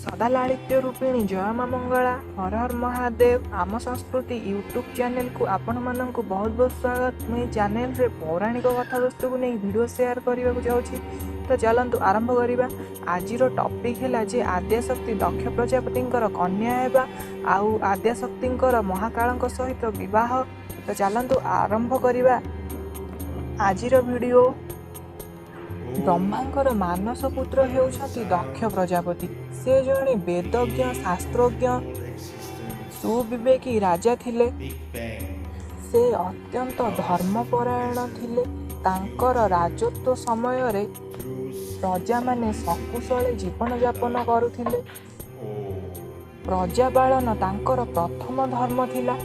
ସଦା ଲାଳିତ୍ୟ ରୂପିଣୀ ଜୟ ମା ମଙ୍ଗଳା। ହର ହର ମହାଦେବ। ଆମ ସଂସ୍କୃତି ୟୁଟ୍ୟୁବ୍ ଚ୍ୟାନେଲକୁ ଆପଣମାନଙ୍କୁ ବହୁତ ବହୁତ ସ୍ୱାଗତ। ମୁଁ ଏହି ଚ୍ୟାନେଲରେ ପୌରାଣିକ କଥାବସ୍ତୁକୁ ନେଇ ଭିଡ଼ିଓ ସେୟାର କରିବାକୁ ଯାଉଛି। ତ ଚାଲନ୍ତୁ ଆରମ୍ଭ କରିବା। ଆଜିର ଟପିକ୍ ହେଲା ଯେ ଆଦ୍ୟାଶକ୍ତି ଦକ୍ଷ ପ୍ରଜାପତିଙ୍କର କନ୍ୟା ହେବା ଆଉ ଆଦ୍ୟାଶକ୍ତିଙ୍କର ମହାକାଳଙ୍କ ସହିତ ବିବାହ। ତ ଚାଲନ୍ତୁ ଆରମ୍ଭ କରିବା ଆଜିର ଭିଡ଼ିଓ। ବ୍ରହ୍ମାଙ୍କର ମାନସ ପୁତ୍ର ହେଉଛନ୍ତି ଦକ୍ଷ ପ୍ରଜାପତି। ସେ ଜଣେ ବେଦଜ୍ଞ, ଶାସ୍ତ୍ରଜ୍ଞ, ସୁବିବେକୀ ରାଜା ଥିଲେ। ସେ ଅତ୍ୟନ୍ତ ଧର୍ମପରାୟଣ ଥିଲେ। ତାଙ୍କର ରାଜତ୍ୱ ସମୟରେ ପ୍ରଜାମାନେ ସକୁଶଳେ ଜୀବନଯାପନ କରୁଥିଲେ। ପ୍ରଜାପାଳନ ତାଙ୍କର ପ୍ରଥମ ଧର୍ମ ଥିଲା।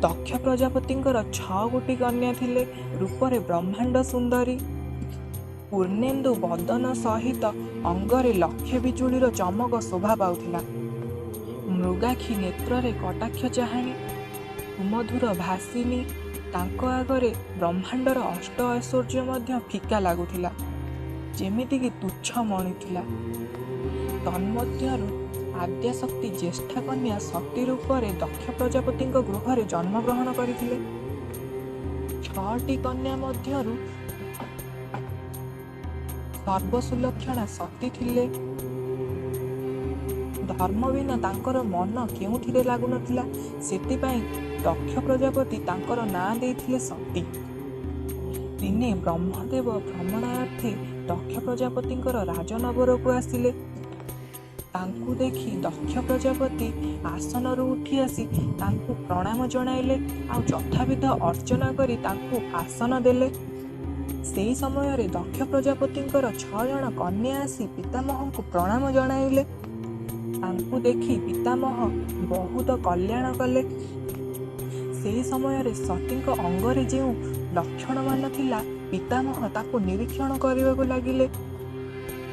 ଦକ୍ଷ ପ୍ରଜାପତିଙ୍କର 6 ଗୋଟି କନ୍ୟା ଥିଲେ। ରୂପରେ ବ୍ରହ୍ମାଣ୍ଡ ସୁନ୍ଦରୀ। ପୂର୍ଣ୍ଣେନ୍ଦୁ ବଦନ ସହିତ ଅଙ୍ଗରେ ଲକ୍ଷେ ବିଜୁଳିର ଚମକ ଶୋଭା ପାଉଥିଲା। ମୃଗାକ୍ଷୀ ନେତ୍ରରେ କଟାକ୍ଷ ଚାହାଣୀ, ସୁମଧୁର ଭାଷିନୀ। ତାଙ୍କ ଆଗରେ ବ୍ରହ୍ମାଣ୍ଡର ଅଷ୍ଟ ଐଶ୍ୱର୍ଯ୍ୟ ମଧ୍ୟ ଫିକା ଲାଗୁଥିଲା, ଯେମିତିକି ତୁଚ୍ଛ ମଣୁଥିଲା। ତନ୍ମଧ୍ୟରୁ ଆଦ୍ୟାଶକ୍ତି ଜ୍ୟେଷ୍ଠା କନ୍ୟା ସତୀ ରୂପରେ ଦକ୍ଷ ପ୍ରଜାପତିଙ୍କ ଗୃହରେ ଜନ୍ମଗ୍ରହଣ କରିଥିଲେ। 6ଟି କନ୍ୟା ମଧ୍ୟରୁ ସର୍ବସୁଲକ୍ଷଣା ସତୀ ଥିଲେ। ଧର୍ମ ବିନା ତାଙ୍କର ମନ କେଉଁଥିରେ ଲାଗୁନଥିଲା। ସେଥିପାଇଁ ଦକ୍ଷ ପ୍ରଜାପତି ତାଙ୍କର ନାଁ ଦେଇଥିଲେ ସତୀ। ଦିନେ ବ୍ରହ୍ମଦେବ ଭ୍ରମଣାର୍ଥେ ଦକ୍ଷ ପ୍ରଜାପତିଙ୍କର ରାଜନଗରକୁ ଆସିଲେ। ତାଙ୍କୁ ଦେଖି ଦକ୍ଷ ପ୍ରଜାପତି ଆସନରୁ ଉଠି ଆସି ତାଙ୍କୁ ପ୍ରଣାମ ଜଣାଇଲେ ଆଉ ଯଥାବିଧ ଅର୍ଚ୍ଚନା କରି ତାଙ୍କୁ ଆସନ ଦେଲେ। ସେହି ସମୟରେ ଦକ୍ଷ ପ୍ରଜାପତିଙ୍କର 6 ଜଣ କନ୍ୟା ଆସି ପିତାମହଙ୍କୁ ପ୍ରଣାମ ଜଣାଇଲେ। ତାଙ୍କୁ ଦେଖି ପିତାମହ ବହୁତ କଲ୍ୟାଣ କଲେ। ସେହି ସମୟରେ ସତୀଙ୍କ ଅଙ୍ଗରେ ଯେଉଁ ଲକ୍ଷଣମାନ ଥିଲା, ପିତାମହ ତାକୁ ନିରୀକ୍ଷଣ କରିବାକୁ ଲାଗିଲେ।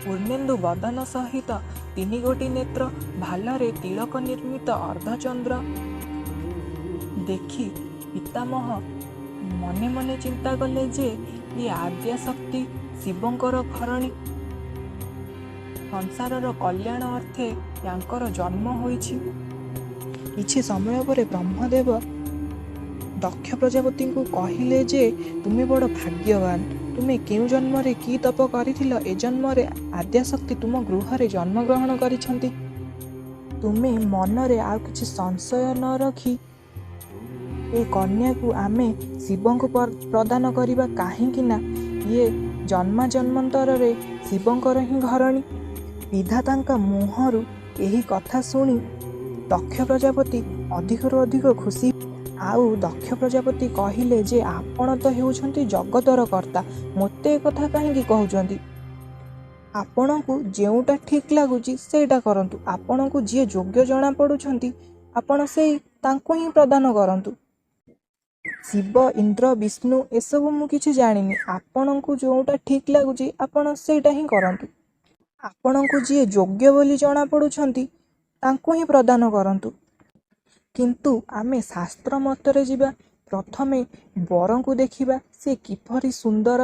ପୂର୍ଣ୍ଣେନ୍ଦୁ ବଦନ ସହିତ 3 ଗୋଟି ନେତ୍ର, ଭାଲରେ ତିଳକ ନିର୍ମିତ ଅର୍ଦ୍ଧଚନ୍ଦ୍ର ଦେଖି ପିତାମହ ମନେ ମନେ ଚିନ୍ତା କଲେ ଯେ ଇଏ ଆଦ୍ୟାଶକ୍ତି ଶିବଙ୍କର ଘରଣୀ, ସଂସାରର କଲ୍ୟାଣ ଅର୍ଥେ ୟାଙ୍କର ଜନ୍ମ ହୋଇଛି। କିଛି ସମୟ ପରେ ବ୍ରହ୍ମଦେବ ଦକ୍ଷ ପ୍ରଜାପତିଙ୍କୁ କହିଲେ ଯେ ତୁମେ ବଡ଼ ଭାଗ୍ୟବାନ। ତୁମେ କେଉଁ ଜନ୍ମରେ କି ତପ କରିଥିଲ, ଏ ଜନ୍ମରେ ଆଦ୍ୟାଶକ୍ତି ତୁମ ଗୃହରେ ଜନ୍ମଗ୍ରହଣ କରିଛନ୍ତି। ତୁମେ ମନରେ ଆଉ କିଛି ସଂଶୟ ନ ରଖି ଏ କନ୍ୟାକୁ ଆମେ ଶିବଙ୍କୁ ପ୍ରଦାନ କରିବା, କାହିଁକି ନା ଇଏ ଜନ୍ମା ଜନ୍ମାନ୍ତରରେ ଶିବଙ୍କର ହିଁ ଘରଣୀ। ବିଧାତାଙ୍କ ମୁହଁରୁ ଏହି କଥା ଶୁଣି ଦକ୍ଷ ପ୍ରଜାପତି ଅଧିକରୁ ଅଧିକ ଖୁସି। ଆଉ ଦକ୍ଷ ପ୍ରଜାପତି କହିଲେ ଯେ ଆପଣ ତ ହେଉଛନ୍ତି ଜଗତର କର୍ତ୍ତା, ମୋତେ ଏକଥା କାହିଁକି କହୁଛନ୍ତି? ଆପଣଙ୍କୁ ଯେଉଁଟା ଠିକ୍ ଲାଗୁଛି ସେଇଟା କରନ୍ତୁ। ଆପଣଙ୍କୁ ଯିଏ ଯୋଗ୍ୟ ଜଣାପଡ଼ୁଛନ୍ତି ଆପଣ ସେଇ ତାଙ୍କୁ ହିଁ ପ୍ରଦାନ କରନ୍ତୁ। ଶିବ, ଇନ୍ଦ୍ର, ବିଷ୍ଣୁ ଏସବୁ ମୁଁ କିଛି ଜାଣିନି। ଆପଣଙ୍କୁ ଯେଉଁଟା ଠିକ୍ ଲାଗୁଛି ଆପଣ ସେଇଟା ହିଁ କରନ୍ତୁ। ଆପଣଙ୍କୁ ଯିଏ ଯୋଗ୍ୟ ବୋଲି ଜଣାପଡ଼ୁଛନ୍ତି ତାଙ୍କୁ ହିଁ ପ୍ରଦାନ କରନ୍ତୁ। କିନ୍ତୁ ଆମେ ଶାସ୍ତ୍ର ମତରେ ଯିବା। ପ୍ରଥମେ ବରଙ୍କୁ ଦେଖିବା, ସେ କିପରି ସୁନ୍ଦର,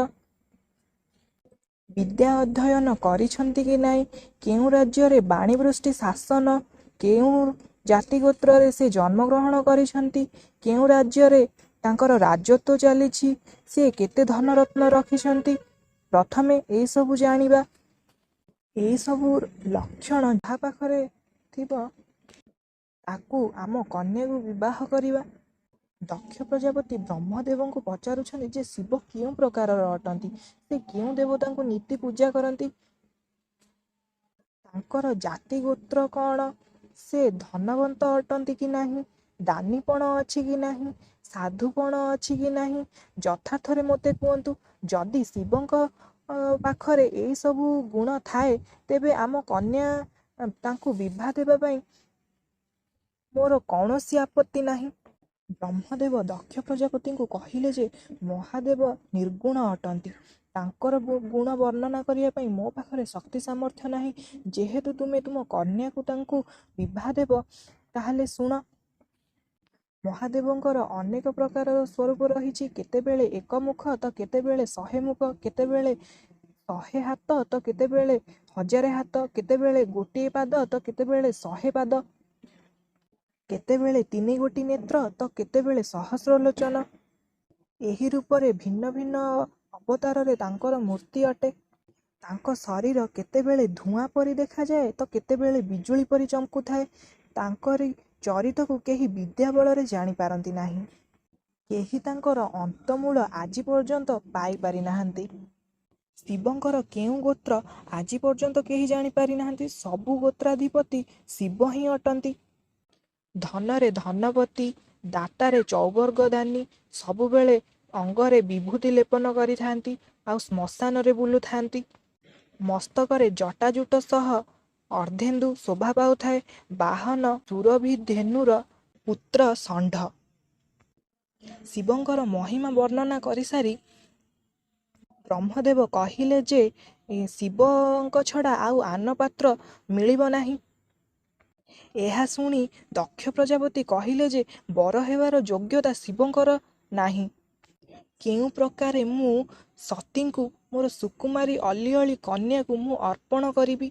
ବିଦ୍ୟା ଅଧ୍ୟୟନ କରିଛନ୍ତି କି ନାହିଁ, କେଉଁ ରାଜ୍ୟରେ ବାଣୀବୃଷ୍ଟି ଶାସନ, କେଉଁ ଜାତି ଗୋତ୍ରରେ ସେ ଜନ୍ମଗ୍ରହଣ କରିଛନ୍ତି, କେଉଁ ରାଜ୍ୟରେ ତାଙ୍କର ରାଜତ୍ୱ ଚାଲିଛି, ସେ କେତେ ଧନରତ୍ନ ରଖିଛନ୍ତି। ପ୍ରଥମେ ଏଇସବୁ ଜାଣିବା। ଏଇସବୁ ଲକ୍ଷଣ ଯାହା ପାଖରେ ଥିବ ତାକୁ ଆମ କନ୍ୟାକୁ ବିବାହ କରିବା। ଦକ୍ଷ ପ୍ରଜାପତି ବ୍ରହ୍ମଦେବଙ୍କୁ ପଚାରୁଛନ୍ତି ଯେ ଶିବ କେଉଁ ପ୍ରକାରର ଅଟନ୍ତି, ସେ କେଉଁ ଦେବତାଙ୍କୁ ନୀତି ପୂଜା କରନ୍ତି, ତାଙ୍କର ଜାତି ଗୋତ୍ର କ'ଣ, ସେ ଧନବନ୍ତ ଅଟନ୍ତି କି ନାହିଁ, ଦାନୀପଣ ଅଛି କି ନାହିଁ, ସାଧୁପଣ ଅଛି କି ନାହିଁ, ଯଥାର୍ଥରେ ମୋତେ କୁହନ୍ତୁ। ଯଦି ଶିବଙ୍କ ପାଖରେ ଏଇସବୁ ଗୁଣ ଥାଏ ତେବେ ଆମ କନ୍ୟା ତାଙ୍କୁ ବିବାହ ଦେବା ପାଇଁ ମୋର କୌଣସି ଆପତ୍ତି ନାହିଁ। ବ୍ରହ୍ମଦେବ ଦକ୍ଷ ପ୍ରଜାପତିଙ୍କୁ କହିଲେ ଯେ ମହାଦେବ ନିର୍ଗୁଣ ଅଟନ୍ତି, ତାଙ୍କର ଗୁଣ ବର୍ଣ୍ଣନା କରିବା ପାଇଁ ମୋ ପାଖରେ ଶକ୍ତି ସାମର୍ଥ୍ୟ ନାହିଁ। ଯେହେତୁ ତୁମେ ତୁମ କନ୍ୟାକୁ ତାଙ୍କୁ ବିବାହ ଦେବ, ତାହେଲେ ଶୁଣ, ମହାଦେବଙ୍କର ଅନେକ ପ୍ରକାରର ସ୍ୱରୂପ ରହିଛି। କେତେବେଳେ ଏକମୁଖ ତ କେତେବେଳେ 100 ମୁଖ, କେତେବେଳେ 100 ହାତ ତ କେତେବେଳେ 1000 ହାତ, କେତେବେଳେ ଗୋଟିଏ ପାଦ ତ କେତେବେଳେ 100 ପାଦ, କେତେବେଳେ 3 ଗୋଟି ନେତ୍ର ତ କେତେବେଳେ ସହସ୍ର ଲୋଚନ। ଏହି ରୂପରେ ଭିନ୍ନ ଭିନ୍ନ ଅବତାରରେ ତାଙ୍କର ମୂର୍ତ୍ତି ଅଟେ। ତାଙ୍କ ଶରୀର କେତେବେଳେ ଧୂଆଁ ପରି ଦେଖାଯାଏ ତ କେତେବେଳେ ବିଜୁଳି ପରି ଚମକୁଥାଏ। ତାଙ୍କରି ଚରିତକୁ କେହି ବିଦ୍ୟା ବଳରେ ଜାଣିପାରନ୍ତି ନାହିଁ। କେହି ତାଙ୍କର ଅନ୍ତମୂଳ ଆଜି ପର୍ଯ୍ୟନ୍ତ ପାଇପାରି ନାହାନ୍ତି। ଶିବଙ୍କର କେଉଁ ଗୋତ୍ର ଆଜି ପର୍ଯ୍ୟନ୍ତ କେହି ଜାଣିପାରି ନାହାନ୍ତି। ସବୁ ଗୋତ୍ରାଧିପତି ଶିବ ହିଁ ଅଟନ୍ତି। ଧନରେ ଧନପତି, ଦାତାରେ ଚୌବର୍ଗ ଦାନୀ, ସବୁବେଳେ ଅଙ୍ଗରେ ବିଭୂତି ଲେପନ କରିଥାନ୍ତି ଆଉ ଶ୍ମଶାନରେ ବୁଲୁଥାନ୍ତି। ମସ୍ତକରେ ଜଟାଜୁଟ ସହ ଅର୍ଦ୍ଧେନ୍ଦୁ ଶୋଭା ପାଉଥାଏ। ବାହନ ସୁରଭିଧେନୁର ପୁତ୍ର ଷଣ୍ଢ। ଶିବଙ୍କର ମହିମା ବର୍ଣ୍ଣନା କରିସାରି ବ୍ରହ୍ମଦେବ କହିଲେ ଯେ ଶିବଙ୍କ ଛଡ଼ା ଆଉ ଆନ ପାତ୍ର ମିଳିବ ନାହିଁ। ଏହା ଶୁଣି ଦକ୍ଷ ପ୍ରଜାପତି କହିଲେ ଯେ ବର ହେବାର ଯୋଗ୍ୟତା ଶିବଙ୍କର ନାହିଁ। କେଉଁ ପ୍ରକାରେ ମୁଁ ସତୀଙ୍କୁ, ମୋର ସୁକୁମାରୀ ଅଲିଅଳି କନ୍ୟାକୁ ମୁଁ ଅର୍ପଣ କରିବି?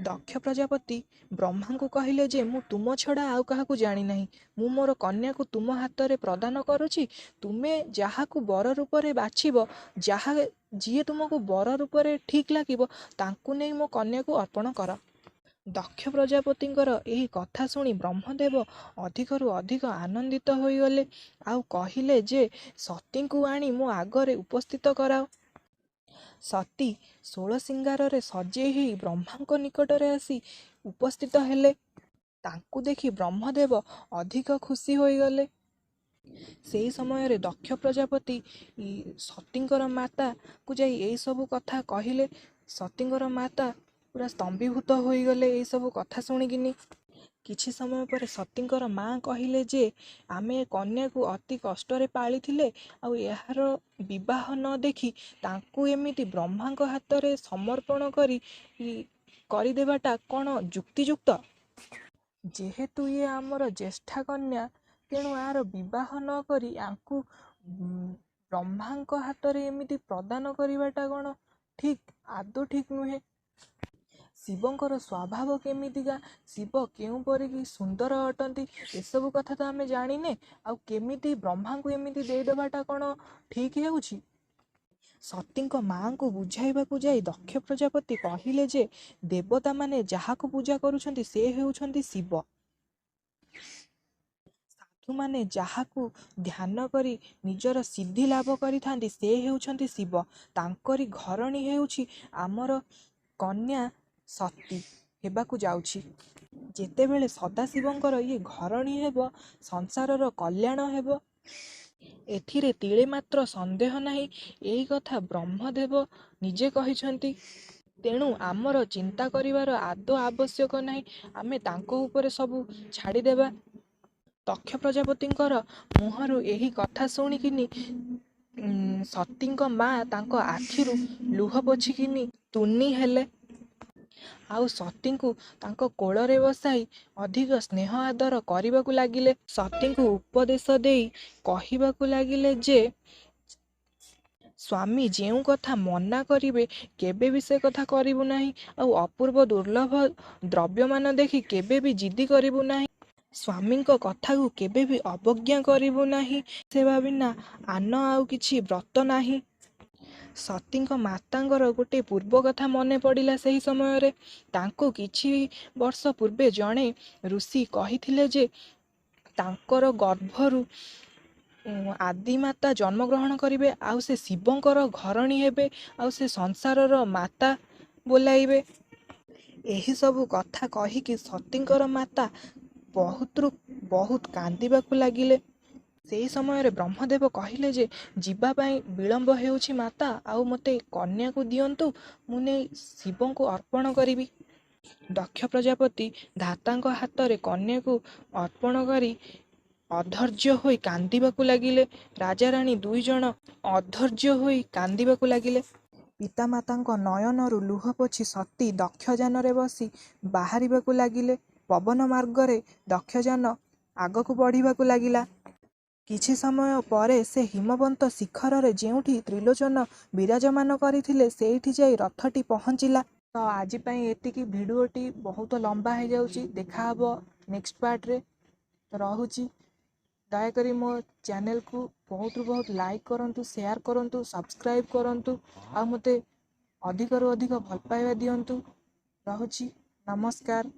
ଦକ୍ଷ ପ୍ରଜାପତି ବ୍ରହ୍ମାଙ୍କୁ କହିଲେ ଯେ ମୁଁ ତୁମ ଛଡ଼ା ଆଉ କାହାକୁ ଜାଣିନାହିଁ। ମୁଁ ମୋର କନ୍ୟାକୁ ତୁମ ହାତରେ ପ୍ରଦାନ କରୁଛି। ତୁମେ ଯାହାକୁ ବର ରୂପରେ ବାଛିବ, ଯାହା ଯିଏ ତୁମକୁ ବର ରୂପରେ ଠିକ୍ ଲାଗିବ, ତାଙ୍କୁ ନେଇ ମୋ କନ୍ୟାକୁ ଅର୍ପଣ କର। ଦକ୍ଷ ପ୍ରଜାପତିଙ୍କର ଏହି କଥା ଶୁଣି ବ୍ରହ୍ମଦେବ ଅଧିକରୁ ଅଧିକ ଆନନ୍ଦିତ ହୋଇଗଲେ ଆଉ କହିଲେ ଯେ ସତୀଙ୍କୁ ଆଣି ମୋ ଆଗରେ ଉପସ୍ଥିତ କରାଅ। ସତୀ ଷୋଳ ସିଙ୍ଗାରରେ ସଜେଇ ହେଇ ବ୍ରହ୍ମାଙ୍କ ନିକଟରେ ଆସି ଉପସ୍ଥିତ ହେଲେ। ତାଙ୍କୁ ଦେଖି ବ୍ରହ୍ମଦେବ ଅଧିକ ଖୁସି ହୋଇଗଲେ। ସେହି ସମୟରେ ଦକ୍ଷ ପ୍ରଜାପତି ସତୀଙ୍କର ମାତାକୁ ଯାଇ ଏହିସବୁ କଥା କହିଲେ। ସତୀଙ୍କର ମାତା ପୁରା ସ୍ତମ୍ଭୀଭୂତ ହୋଇଗଲେ ଏହିସବୁ କଥା ଶୁଣିକିନି। କିଛି ସମୟ ପରେ ସତୀଙ୍କର ମା କହିଲେ ଯେ ଆମେ ଏ କନ୍ୟାକୁ ଅତି କଷ୍ଟରେ ପାଳିଥିଲେ, ଆଉ ଏହାର ବିବାହ ନ ଦେଖି ତାଙ୍କୁ ଏମିତି ବ୍ରହ୍ମାଙ୍କ ହାତରେ ସମର୍ପଣ କରିଦେବାଟା କ'ଣ ଯୁକ୍ତିଯୁକ୍ତ? ଯେହେତୁ ଇଏ ଆମର ଜ୍ୟେଷ୍ଠା କନ୍ୟା, ତେଣୁ ଆର ବିବାହ ନ କରି ୟାଙ୍କୁ ବ୍ରହ୍ମାଙ୍କ ହାତରେ ଏମିତି ପ୍ରଦାନ କରିବାଟା କ'ଣ ଠିକ୍? ଆଦୌ ଠିକ୍ ନୁହେଁ। ଶିବଙ୍କର ସ୍ୱଭାବ କେମିତିକା, ଶିବ କେଉଁ ପରିକି ସୁନ୍ଦର ଅଟନ୍ତି, ଏସବୁ କଥା ତ ଆମେ ଜାଣିନେ। ଆଉ କେମିତି ବ୍ରହ୍ମାଙ୍କୁ ଏମିତି ଦେଇଦେବାଟା କ'ଣ ଠିକ୍ ହେଉଛି? ସତୀଙ୍କ ମାଆଙ୍କୁ ବୁଝାଇବାକୁ ଯାଇ ଦକ୍ଷ ପ୍ରଜାପତି କହିଲେ ଯେ ଦେବତାମାନେ ଯାହାକୁ ପୂଜା କରୁଛନ୍ତି ସେ ହେଉଛନ୍ତି ଶିବ। ସାଧୁମାନେ ଯାହାକୁ ଧ୍ୟାନ କରି ନିଜର ସିଦ୍ଧି ଲାଭ କରିଥାନ୍ତି ସେ ହେଉଛନ୍ତି ଶିବ। ତାଙ୍କରି ଘରଣୀ ହେଉଛି ଆମର କନ୍ୟା ସତୀ ହେବାକୁ ଯାଉଛି। ଯେତେବେଳେ ସଦାଶିବଙ୍କର ଇଏ ଘରଣୀ ହେବ, ସଂସାରର କଲ୍ୟାଣ ହେବ, ଏଥିରେ ତିଳେ ମାତ୍ର ସନ୍ଦେହ ନାହିଁ। ଏହି କଥା ବ୍ରହ୍ମଦେବ ନିଜେ କହିଛନ୍ତି। ତେଣୁ ଆମର ଚିନ୍ତା କରିବାର ଆଦୌ ଆବଶ୍ୟକ ନାହିଁ। ଆମେ ତାଙ୍କ ଉପରେ ସବୁ ଛାଡ଼ିଦେବା। ଦକ୍ଷ ପ୍ରଜାପତିଙ୍କର ମୁହଁରୁ ଏହି କଥା ଶୁଣିକିନି ସତୀଙ୍କ ମା ତାଙ୍କ ଆଖିରୁ ଲୁହ ପୋଛିକିନି ତୁନି ହେଲେ ଆଉ ସତୀଙ୍କୁ ତାଙ୍କ କୋଳରେ ବସାଇ ଅଧିକ ସ୍ନେହ ଆଦର କରିବାକୁ ଲାଗିଲେ। ସତୀଙ୍କୁ ଉପଦେଶ ଦେଇ କହିବାକୁ ଲାଗିଲେ ଯେ ସ୍ୱାମୀ ଯେଉଁ କଥା ମନା କରିବେ କେବେ ବି ସେ କଥା କରିବୁ ନାହିଁ, ଆଉ ଅପୂର୍ବ ଦୁର୍ଲଭ ଦ୍ରବ୍ୟମାନ ଦେଖି କେବେ ବି ଜିଦି କରିବୁ ନାହିଁ। ସ୍ୱାମୀଙ୍କ କଥାକୁ କେବେ ବି ଅବଜ୍ଞା କରିବୁ ନାହିଁ। ସେବା ବିନା ଆନ ଆଉ କିଛି ବ୍ରତ ନାହିଁ। ସତୀଙ୍କ ମାତାଙ୍କର ଗୋଟେ ପୂର୍ବ କଥା ମନେ ପଡ଼ିଲା ସେହି ସମୟରେ। ତାଙ୍କୁ କିଛି ବର୍ଷ ପୂର୍ବେ ଜଣେ ଋଷି କହିଥିଲେ ଯେ ତାଙ୍କର ଗର୍ଭରୁ ଆଦିମାତା ଜନ୍ମଗ୍ରହଣ କରିବେ, ଆଉ ସେ ଶିବଙ୍କର ଘରଣୀ ହେବେ, ଆଉ ସେ ସଂସାରର ମାତା ବୋଲାଇବେ। ଏହିସବୁ କଥା କହିକି ସତୀଙ୍କର ମାତା ବହୁତରୁ ବହୁତ କାନ୍ଦିବାକୁ ଲାଗିଲେ। ସେହି ସମୟରେ ବ୍ରହ୍ମଦେବ କହିଲେ ଯେ ଯିବା ପାଇଁ ବିଳମ୍ବ ହେଉଛି ମାତା, ଆଉ ମୋତେ କନ୍ୟାକୁ ଦିଅନ୍ତୁ, ମୁଁ ନେଇ ଶିବଙ୍କୁ ଅର୍ପଣ କରିବି। ଦକ୍ଷ ପ୍ରଜାପତି ଧାତାଙ୍କ ହାତରେ କନ୍ୟାକୁ ଅର୍ପଣ କରି ଅଧୈର୍ଯ୍ୟ ହୋଇ କାନ୍ଦିବାକୁ ଲାଗିଲେ। ରାଜାରାଣୀ ଦୁଇ ଜଣ ଅଧୈର୍ଯ୍ୟ ହୋଇ କାନ୍ଦିବାକୁ ଲାଗିଲେ। ପିତାମାତାଙ୍କ ନୟନରୁ ଲୁହ ପୋଛି ସତୀ ଦକ୍ଷଯାନରେ ବସି ବାହାରିବାକୁ ଲାଗିଲେ। ପବନ ମାର୍ଗରେ ଦକ୍ଷଯାନ ଆଗକୁ ବଢ଼ିବାକୁ ଲାଗିଲା। କିଛି ସମୟ ପରେ ସେ ହିମବନ୍ତ ଶିଖରରେ ଯେଉଁଠି ତ୍ରିଲୋଚନ ବିରାଜମାନ କରିଥିଲେ, ସେଇଠି ଯାଇ ରଥଟି ପହଞ୍ଚିଲା। ତ ଆଜି ପାଇଁ ଏତିକି। ଭିଡ଼ିଓଟି ବହୁତ ଲମ୍ବା ହେଇଯାଉଛି। ଦେଖାହବ ନେକ୍ସଟ ପାର୍ଟରେ। ତ ରହୁଛି। ଦୟାକରି ମୋ ଚ୍ୟାନେଲକୁ ବହୁତରୁ ବହୁତ ଲାଇକ୍ କରନ୍ତୁ, ସେୟାର କରନ୍ତୁ, ସବସ୍କ୍ରାଇବ୍ କରନ୍ତୁ ଆଉ ମୋତେ ଅଧିକରୁ ଅଧିକ ଭଲ ପାଇବା ଦିଅନ୍ତୁ। ରହୁଛି, ନମସ୍କାର।